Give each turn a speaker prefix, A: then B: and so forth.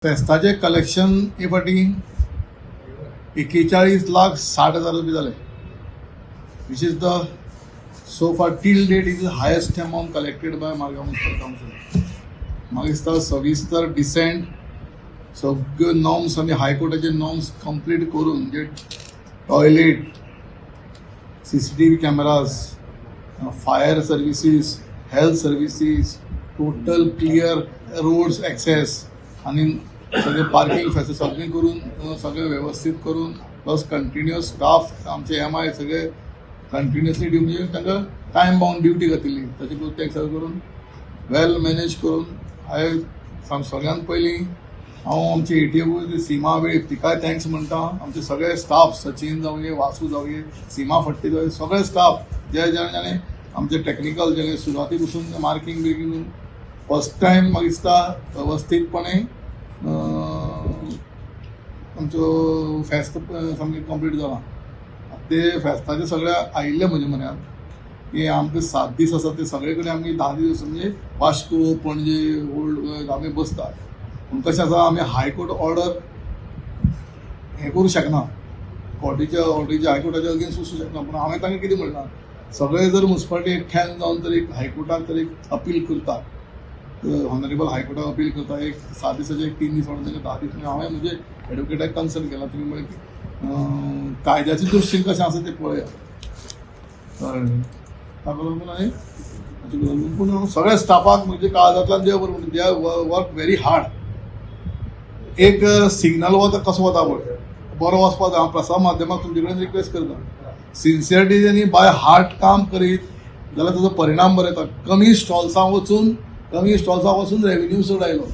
A: फेस्ताचें कलेक्शन हे फावटी 41,60,000 रुपया जाले, which is the so far till date is the highest amount collected by Margao Municipal Council. म्हाका दिसता सविस्तर डिसेंट सगळ्यो नॉर्म्स आनी हायकोर्टाचे नॉर्म्स कंप्लीट करून, म्हणजे toilet, CCTV cameras, fire services, health services, total clear roads access आनी सगळे parking facility सगळें करून, सगळें वेवस्थीत करून, प्लस कंटिन्युअस स्टाफ, आमचे एमआय सगळे कंटिन्युअसली ड्युटी, म्हणजे तांकां टायम बाउंड ड्युटी घातिल्ली. तशें करून ते सगळें करून वेल मॅनेज करून हांवें सगळ्यांत पयलीं हांव आमची एटीओ सीमा वेळीप तिकाय thanks म्हणटा. आमचे सगळे स्टाफ, सचिन जावये, वासू जावये, सीमा फट्टी जावये, सगळे स्टाफ जे जाणें जाणें आमचे टॅक्निकल जेणे सुरवाती पसून मार्किंग बिर्किंग, फर्स्ट टायम म्हाका दिसता वेवस्थीतपणे आमचो फेस्त सामकें कंप्लीट जाला. ते फेस्ताचे सगळे आयिल्ले म्हजे म्हऱ्यान की आमकां 7 दीस आसा, ते सगळे कडेन आमी 10 दीस, म्हणजे वास्को, पणजे, ओल्ड गोंय आमी बसतात. पूण कशें आसा, आमी हायकोर्ट ऑर्डर हें करूं शकना, कोर्टीच्या ऑर्डरीच्या हायकोर्टाच्या अगेन्स्ट वचूं शकना. पूण हांवें तांकां कितें म्हणलां, सगळे जर मुन्सिपालिटी एकठांय जावन तर एक हायकोर्टाक तर एक अपील करता, ऑनरेबल हायकोर्टाक अपील करता, एक 7 दिसाचे एक 3 दीस वाडोवन तांकां 10 दीस. म्हणजे हांवें म्हजे एडवोकेटाक कन्सल्ट केला, तुमी म्हळें की कायद्याचे दृश्टीन कशें आसा तें पळया. कळ्ळें न्ही? ताका लागून हांवें, पूण हांव सगळ्या स्टाफाक म्हणजे काळजांतल्यान देव बरें म्हणटा, they work very hard. एक सिग्नल वता, कसो वता पळय, बरो वचपा जाय. हांव प्रसार माध्यमाक तुमचे कडेन रिक्वेस्ट करता, सिन्सियरिटी आनी बाय हार्ट काम करीत जाल्यार ताजो परिणाम बरो येता. कमी स्टॉल्सां वचून रेवेन्यू चड आयलो.